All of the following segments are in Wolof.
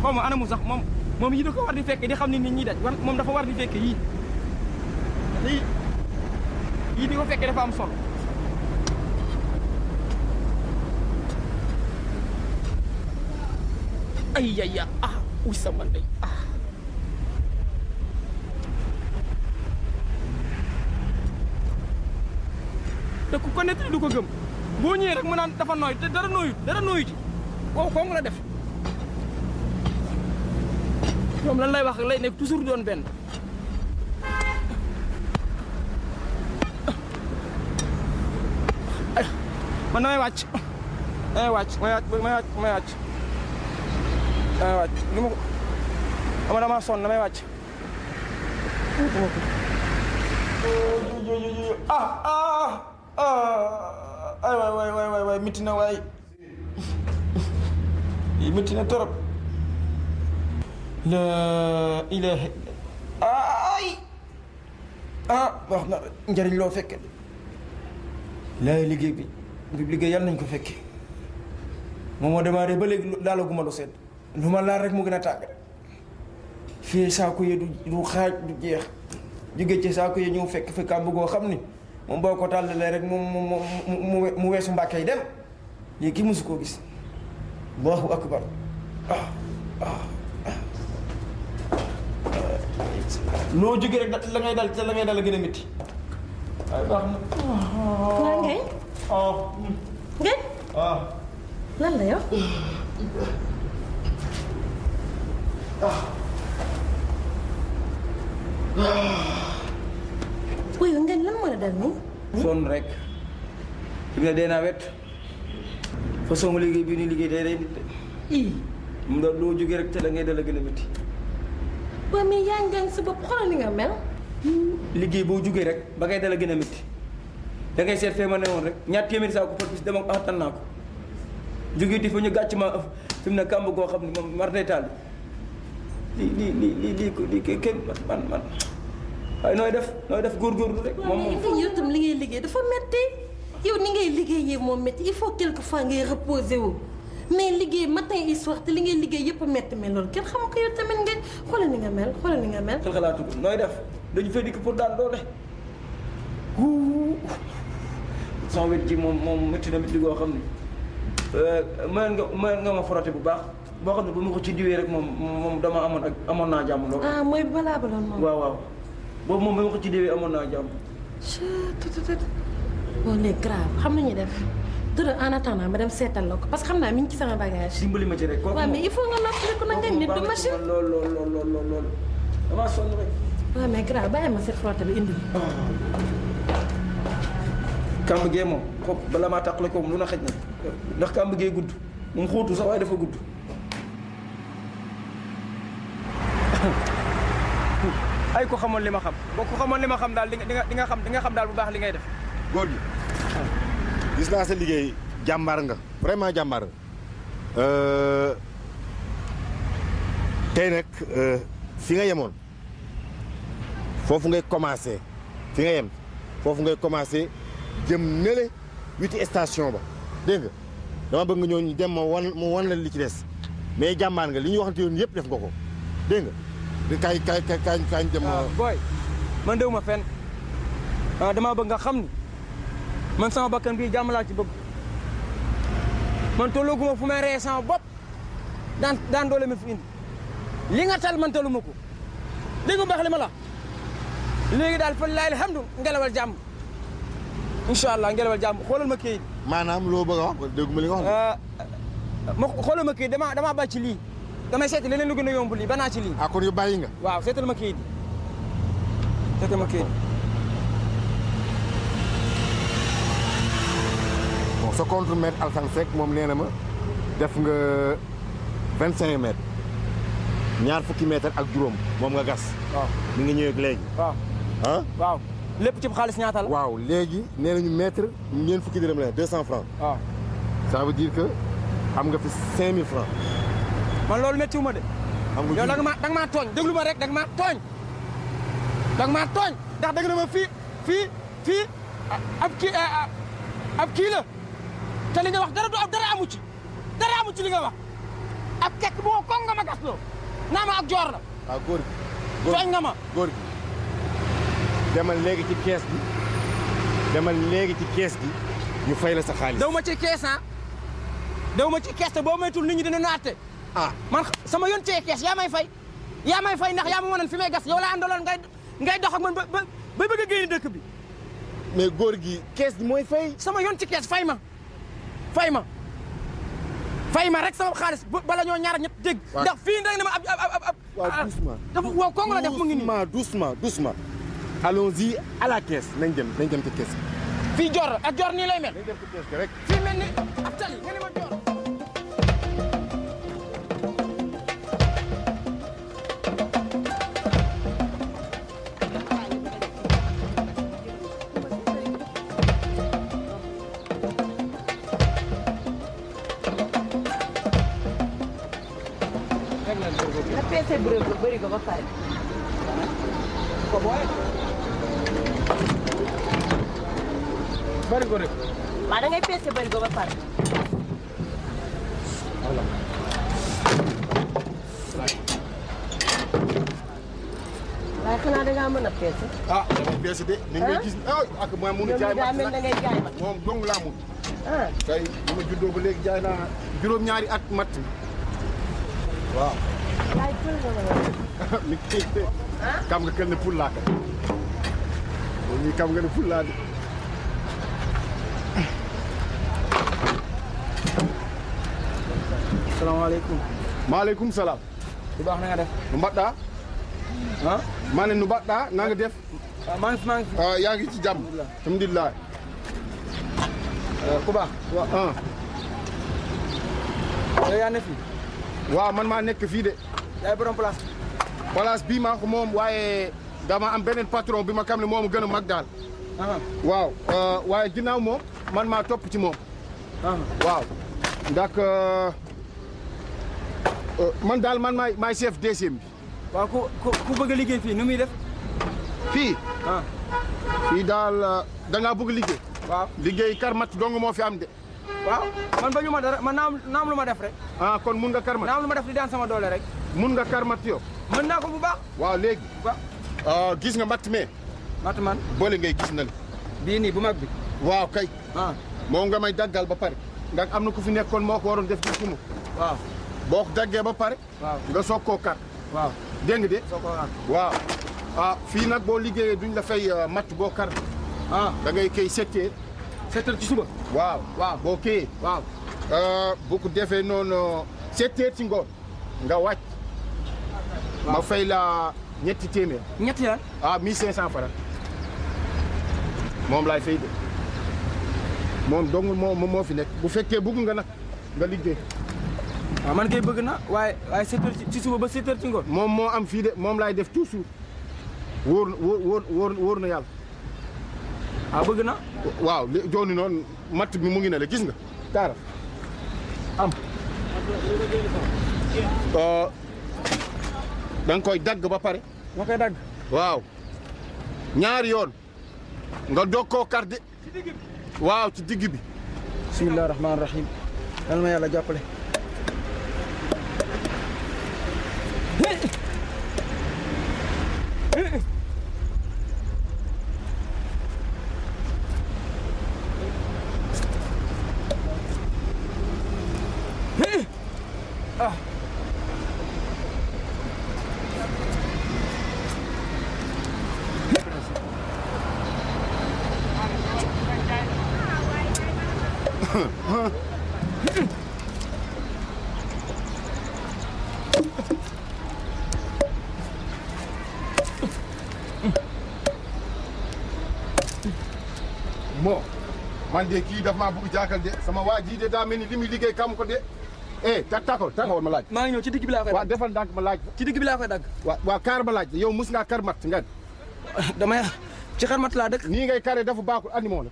xaw ma anamu sax moom yi da ko war di fekke di xam ne nit ñi daj moom dafa war di fekke yii di ko fekke dafa am solo ay yaya uy sama ndey te ku ko nettali du ko gëm boo ñëwee rek mu naan dafa nooy te dara nooyuti wow ko la def ñoom lan lay wax lay nekk toujours doon benn man damay wàcc li ma ko ama dama sonn damay wàcc ay waay mitti na waay mitti na torop la ilaha wax na njëriñ loo fekke laay liggéey bi liggéey yàlla nañ ko fekke moom moo démarré ba léegi laalaguma lu sedd lu ma laal rek mu gën a tàng fii saako yi du xaaj du jeex jóge ci saako yi ñëw fekk kàmb goo xam ni moom boo ko tàllalee rek mu weesu Mbàkke yi dem lii kii mosu koo gis Allahu akbar loo jóge rek la ngay dal gën a métti waaye baax na waa ngay ngay lan la yow wuy ngeen lan moo la dal nii sonn rek fi mu ne dee naa wet façon mu liggéey bii ni liggéey day nit de mu da loo jógee rek te la ngay dala gën a métti waaw mais yaa ngi sa bopp xoolal ni nga mel liggéey boo jógee rek ba ngay dala gën a métti da ngay seet fee ma ne woon rak ñaar téeméeri saa ko pot bis dama attan naa ko jógee ti fa ñu gàcc ma fi mu ne kàmb goo xam ne moom mar day taal lii kenn man waaye nooy def góorgóorlu rek moom yow tam li ngay liggéey dafa métti yow ni ngay liggéeyee moom métti il faut quelque fois ngay reposer wu mais liggéey matin et soir te li ngay liggéey yëpp a métti mais loolu kenn xam ko yow tamit nga xoolal ni nga mel xel xalaatu ko nooy def dañu fay dikk pour daan doole sama wet ji moom métti na métti goo xam ne mën nga ma frotté bu baax boo xam ne bu ma ko ci diwee rek moom dama amoon naa jàmm lool mooy balaa baloon moom waaw boobu moom ba ma ko ci diwee amoon naa jàmm bon léegi grave xam nañu def dara en attendant ma dem seetal la ko parce que xam naa mi ngi ci sama bagage dimbali ma ci rek waaw mais il faut nga noppali ko nag nga nit du machine lool damaa sonn rek waaw mais grave bàyyi ma set frotté bi indi kàmb gee moom xob bala maa tàqale ko moom lu na xëj na ndax kàmb gee gudd moom xóotu sax waaye dafa gudd ay ko xamoon li ma xam boo ko xamoon li ma xam daal di nga xam daal bu baax li ngay def góor gi gis naa sa liggéey jàmbaar nga vraiment jàmbaar nga tey nag fi nga yemoon foofu ngay commencé fi nga yem foofu ngay commencé jëm nele witi station ba dégg nga dama bëgg nga ñëw dem ma wan la li ci des mais jàmbaar nga li ñu waxante yoon yëpp def nga ko dégg nga kaay dem booy man déw ma fenn dama bëgg nga xam ni man sama bakkan bii jàmm laa ci bëgg man tollooguma fu may ree sama bopp daan doole ma fi indi li nga tal man taluma ko dégg nga baax li ma la léegi daal fa laay alhamdu ngelawal jàmm incha allah ngelawal jàmm xoolal ma kayit maanaam loo bëgg a wax dégguma li nga wax ma xoolal ma kayit dama ba ci lii damay seeti leneen lu gën a yomb lii banaa ci lii kon yu bàyyi nga waaw seetal ma kayit seetal ma kayit bon sa contre-maître Alassane Seck moom nee na ma def nga 25 mètres ñaar fukki mètres ak juróom moom nga gas waaw mi nga ñëwee léegi waaw waaw lépp ci xaalis ñaata la waaw léegi nee nañu mètre ñeent fukki dërëm la 200 francs waaw ça veut dire que am nga fi 5000 francs man loolu méttiwu ma de yow da nga maa tooñ déglu ma rek da nga maa tooñ ndax dëgg na ma fii ab kii la te li nga wax dara amu ci li nga wax ab kekk bu ma koŋ nga ma gas loo naa ma ak joor la. waaw góor gi. tooñ nga ma góor gi demal léegi ci kees gi demal léegi ci kees gi ñu fay la sa xaalis. daw ma ci kees daw ma ci kees te boo moytul nit ñi dina naate. man sama yoon cee kees yaa may fay ndax yaa ma mënoon fi may gas yow laa àndaloon ngay dox ak man ba bëgg a génn dëkk bi. mais góor gi kees gi mooy fay. sama yoon ci kees fay ma rek sama xaalis bala ñoo ñaar ñett dégg. ndax fii rek ne ma ab. waaw doucement dafa waaw kooku la def mu ngi nii. doucement. allons-y à la caisse nañ dem ci kees gi. fii joor ak joor nii lay mel. nañ dem ci kees gi rek. fii mel ni ab tali nga ne ma joor. nga peese bëri ko ba pare. bari ko rek. waaw da ngay peese bëri ko ba pare. waaye xanaa da ngaa mën a peese. damay peese de. ni ngay gis ak maa mun a jaay daa mel da ngay jaay mat. moom dong laa mun. tey bu ma juddoo ba léegi jaay naa juróom-ñaari at mat. waaw. yaay pël nga ma mi kii kam nga kenn pul laa ka moom mii kam nga ne pul laa de. salaamaaleykum. maaleykum salaam. bu baax na nga def. nu mbaɗɗaa. maa ne nu mbaɗɗaa na nga def. maa ngi fi. yaa ngi ci jàmm. alhamdulilah. ku baax. waaw. yow yaa ne fi. waaw man maa nekk fii de. yaay borom place. place bii maa ko moom waaye dama am beneen patron bi ma xam ne moom gën a mag daal. waaw waaye ginnaaw moom man maa topp ci moom. waaw ndax man daal man maay chef deuxième bi. waaw ku bëgg a liggéey fii nu muy def. fii. fii daal da ngaa bëgg liggéey. waaw liggéey karmat dong moo fi am de. waaw man bañu ma dara man naam lu ma def rek. kon mun nga karmat. naam lu ma def li daan sama doole rek. mun nga karmat yow. mën naa ko bu baax. waaw léegi. gis nga matt mee. matt man. boole ngay gis na la. bii nii bu mag bi. waaw kay. moo nga may daggal ba pare. ndax am na ku fi nekkoon moo ko waroon def ci sumu. waaw. boo ko daggee ba pare. waaw nga soog koo kar. waaw dégg nga de. soog koo kar. waaw. fii nag boo liggéeyee duñ la fay matt boo kar. da ngay kay 7 heures. 7 heures ci suba. waaw. boo kii. waaw. bu ko defee noonu 7 heures ci ngoon nga wàcc. ma fay la ñetti téeméer. ñetti yan. 1500 francs. moom laay fay de. moom dong moo fi nekk bu fekkee bëgg nga nag nga liggéey. man kay bëgg na waaye 7 heures ci suba ba 7 heures ci ngoon. moom moo am fii de moom laay def toujours wóor na yàlla. bëgg na. waaw jooni noonu matt bi mu ngi ne la gis nga. taara am. da nga koy dagg ba pare. ma koy dagg. waaw ñaari yoon nga doog koo kar de. waaw ci digg bi. bisimilah rahmaani rahim. yal na yàlla jàppale. bon man de kii daf maa bëgg jaakal de sama waa ji de daa mel ni li muy liggéey kam ko de. taxawal ma laaj. maa ngi ñëw ci digg bi laa koy. waaw defal ndànk ma laaj. ci digg bi laa koy dagg. waaw kaar ma laaj yow mus ngaa kar mat nga. damay ci xar mat laa dëkk. nii ngay karee dafa baaxul animaux la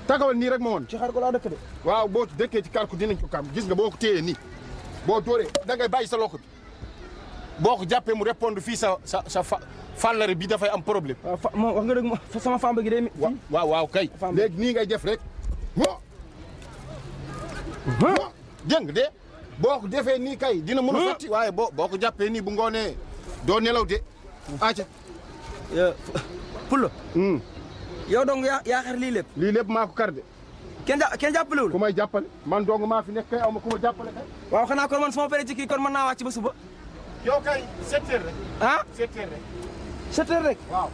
taxawal nii rek ma woon. ci xar ko laa dëkk de. waaw boo dëkkee ci kar ko dinañ ko kam gis nga boo ko téyee nii boo dóoree da ngay bàyyi sa loxo bi boo ko jàppee mu répondre fii sa fàllare bi dafay am problème. waaw moom wax nga dëgg ma sama femme gi day. waaw kay. léegi nii ngay def rek. dégg nga de boo ko defee nii kay dina mën a sotti waaye boo ko jàppee nii bu ngoonee doo nelaw de aca Pulo yow dong yaa xar lii lépp lii lépp maa ko kar de kenn jàppalewul ku may jàppale man dong maa fi nekk kay aw ma ku ma jàppale kay waaw xanaa kon man sama pere ci kii kon mën naa wàcc ba suba yow kay 7 heures rek ah 7 heures rek 7 heures rek waaw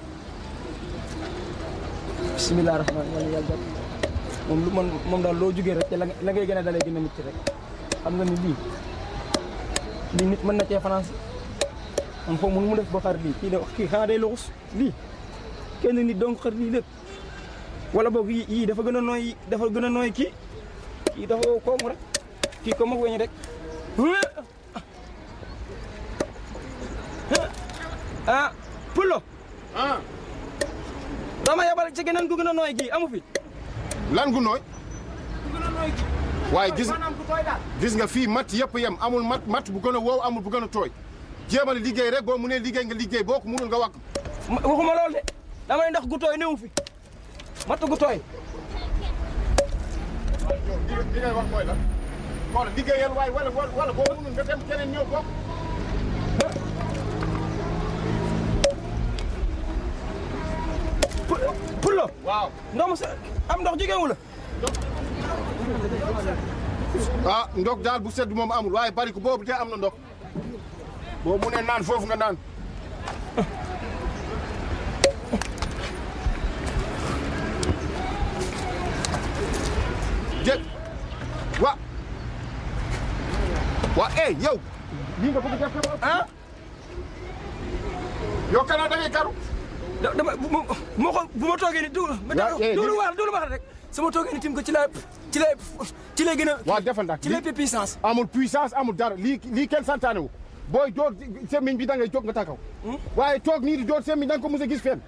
bismillah rahmaan yàlla yàlla jàpp moom lu moom daal loo jugee rek te la ngay gën a dalee gën a métti rek xam nga ni lii nit mën na cee France man foofu mënu mu def ba xar lii kii xanaa day luxus lii kenn nit donc xar lii lépp wala boog yii dafa gën a nooy kii dafa koomu rek kii ko mag weñ rek ah Pulo dama yabal ci geneen gu gën a nooy kii amu fi lan gu nooy waaye gis nga fii matt yëpp yem amul matt bu gën a wow amul bu gën a tooy jéemal liggéey rek boo mu ne liggéey nga liggéey boo ko mënul nga wàq waxuma lool de dama ne ndax gu tooy newu fi matt gu tooy li ngay wax mooy la xool liggéeyal waaye wala boo mënul nga dem keneen ñëw bokk Pulo waaw ndox am ndox jigéen wu la ndox daal bu sedd moom amul waaye bari ko boobu te am na ndox boo mu ne naan foofu nga naan jëg yow lii nga bëgg def yow kana da ngay karu dama bu ma toogee ni duulu wax rek sama toogee ni tim ko ci lay gën a waaw defal ndax ci lay puissance amul puissance amul dara lii kenn santaane wu booy door semmiñ bi da ngay jóg nga takaw waaye toog nii di door semmiñ da nga ko mos a gis fenn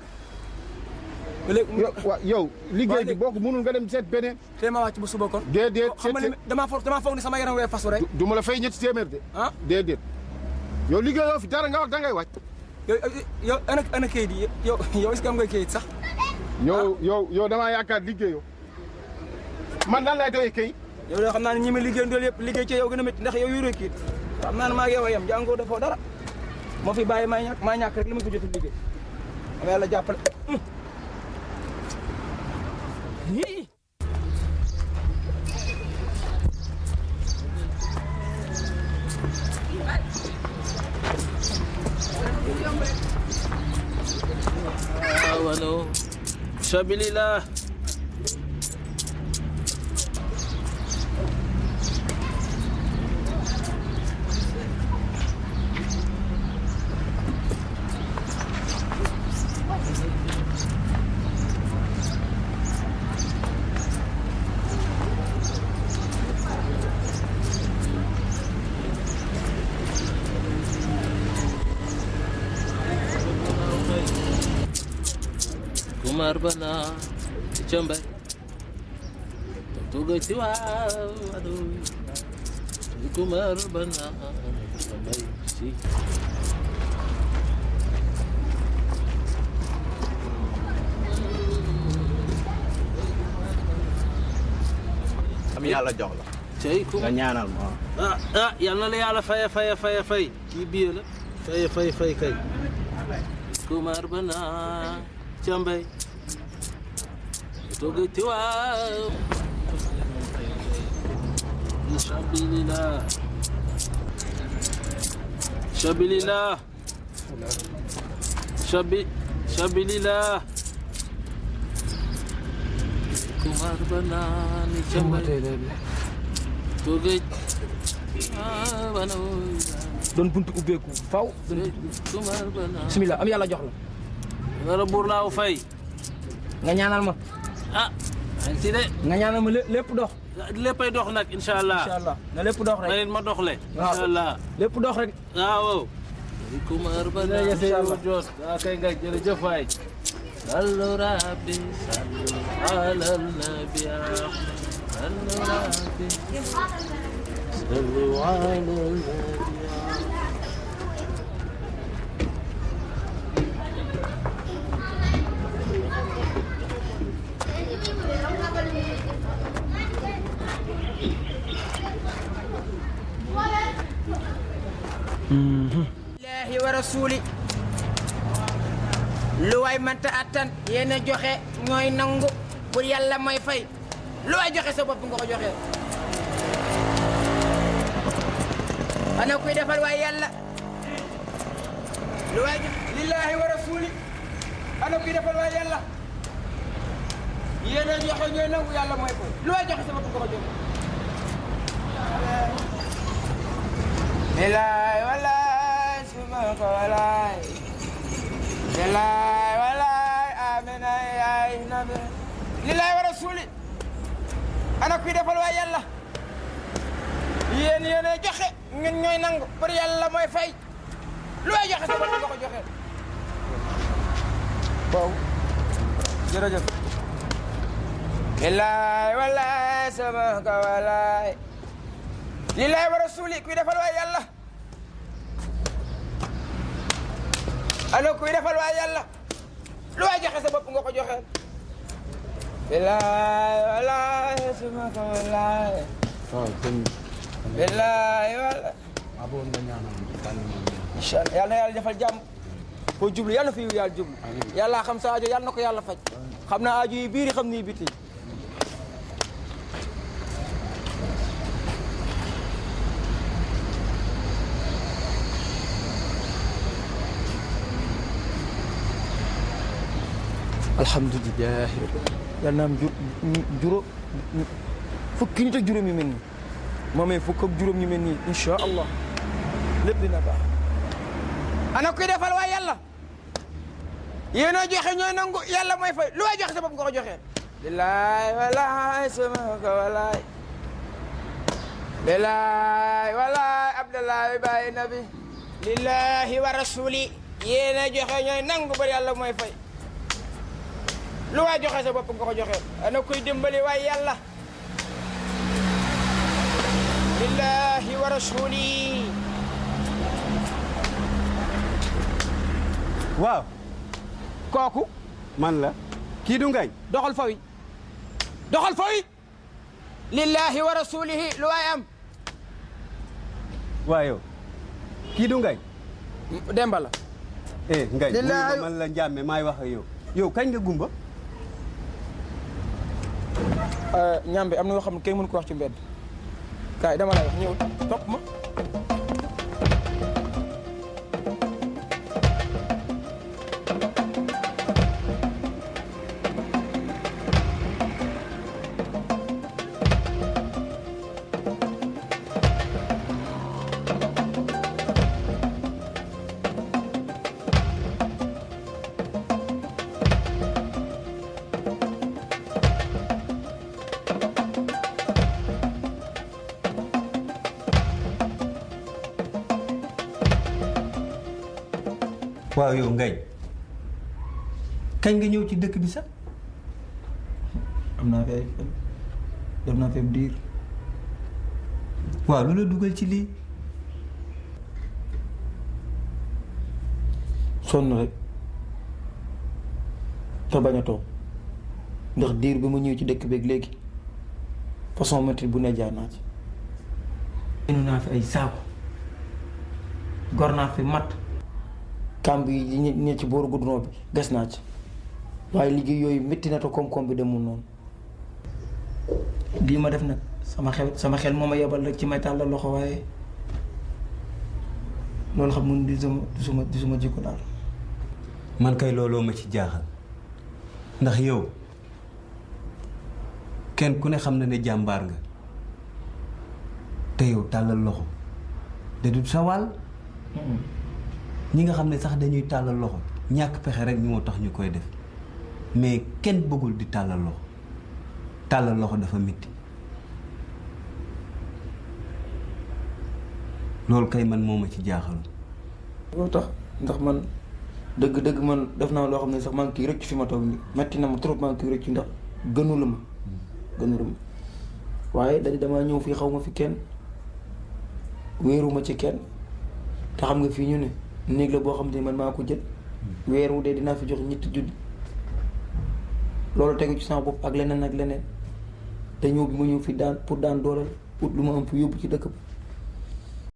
yow liggéey bi boo ko mënul nga dem seet beneen te ma wàcc ba suba kon déedéet xam nga dama foog ni sama yaram wee fasu rek du ma la fay ñetti téeméer de déedéet yow liggéeyoo fi dara nga wax da ngay wàcc yow ana kayit yi yow est-ce que am nga kayit sax yow damaa yaakaar liggéeyoo man lan lay doyee kayit yow de xam naa ne ñi ma liggéey ndool yëpp liggéey ci yow gën a métti ndax yow yoroo kayit xam naa ne maa ngi yow a yem jàngoo defoo dara moo fi bàyyi maa ñàkk rek li ma ko jot a liggéey ama yàlla jàppale wano sabilillah Kumar bana Chambay Tuga tiwa Kumar bana Chambay si am yàlla jox la cey ku nga ñaanal ma yal na la yàlla fay kii biir la fay kay Kumar bana Chambay Toga tiwa Shabilillah Kumar banani Chambay Toga doon buntu ubbeeku faw Kumar banani bismillah am yàlla jox la wara buur laaw fay nga ñaanal ma ci de nga ñaanal ma lépp dox léppay dox nag inshallah na lépp dox rek ma doxle inshallah lépp dox rek waaw Kumar bana jot kay nga jërëjëf waay sallu rabbi sallu ala nabi sallu rabbi sallu ala nabi Lillaahi wa rasuuli lu waay mënta attan yéen a joxe ñooy nangu pour yàlla mooy fay lu waay joxe sa bopp nga ko joxe. ana kuy defal waay yàlla lu waay joxe lillaahi wa rasuuli ana kuy defal waay yàlla yéen a joxe ñooy nangu yàlla mooy fay lu waay joxe sa bopp nga ko joxe. Bilaay walaay suma ko walaay bilaay walaay amina yaay nabi lillaay wa rasuuli ana kuy defal waay yàlla yéen yéen a joxe ngeen ñooy nangu pour yàlla mooy fay lu waay joxe sa bopp nga ko joxe. waaw jërëjëf. bilaay walaay suma ko walaay lillaay wa rasuuli kuy defal waay yàlla ana kuy defal waay yàlla lu waay joxe sa bopp nga ko joxe. bilaay walaay suma ko walaay bilaay walaay incha allah yal na yàlla defal jàmm foo jublu yàlla na fi yàlla jublu yàlla xam sa aajo yàlla na ko yàlla faj xam na aajo yi biir xam ni biti. alhamdulilah yal na am fukki nit ak juróom yu mel nii ma may fukk ak juróom yu mel nii incha allah lépp dina baax. ana kuy defal waay yàlla yéen a joxe ñooy nangu yàlla mooy fay lu waay joxe sa bopp nga ko joxe. bilaay walaay sama ko walaay bilaay walaay abdullahi baay nabi lillahi wa rasuli yéen a joxe ñooy nangu ba yàlla mooy fay lu waay joxe sa bopp nga ko joxe. ana kuy dimbali waay yàlla lillahi wa rasuli. waaw kooku man la kii du ngañ doxal fawi doxal fawi lillahi wa rasulihi lu waay am. waaw yow kii du ngañ Demba la. ngañ lillahi man la njàmme maay wax ak yow kañ nga gumba. ñambe am na yoo xam ne kenn mënu ko wax ci mbedd kaay dama lay wax ñëw topp ma. waaw yow ngañ kañ nga ñëw ci dëkk bi sax. am naa fi ay fan dem naa fi ab diir. waaw lu la dugal ci lii. sonn rek te bañ a toog ndax diir bi ma ñëw ci dëkk beeg léegi façon métti bu ne jaar naa ci. génn naa fi ay saako gor naa fi matt. kàmb yi ñe ci booru goudron bi gas naa ci waaye liggéey yooyu métti na te koom-koom bi demul noonu. lii ma def nag sama xel moo ma yebal rek ci may tàllal loxo waaye loolu xam mun di suma jikko daal. man kay looloo ma ci jaaxal ndax yow kenn ku ne xam na ne jàmbaar nga te yow tàllal loxo de du sa wàll. ñi nga xam ne sax dañuy tàllal loxo ñàkk pexe rek ñu moo tax ñu koy def mais kenn bëggul di tàllal loxo dafa metti loolu kay man moo ma ci jaaxal. loolu tax ndax man dëgg-dëgg man def naa loo xam ne sax maa ngi kii rëcc fi ma toog nii metti na ma trop maa ngi kii rëcc ndax gënu la ma waaye damaa ñëw fii xaw ma fi kenn wéeruma ci kenn te xam nga fii ñu ne néeg la boo xam ne man maa ko jël weer wu dee dinaa fi jox ñetti junni loolu tegu ci sama bopp ak leneen te ñëw bi ma ñëw fi daan pour daan dooleel ut lu ma am fi yóbbu ci dëkk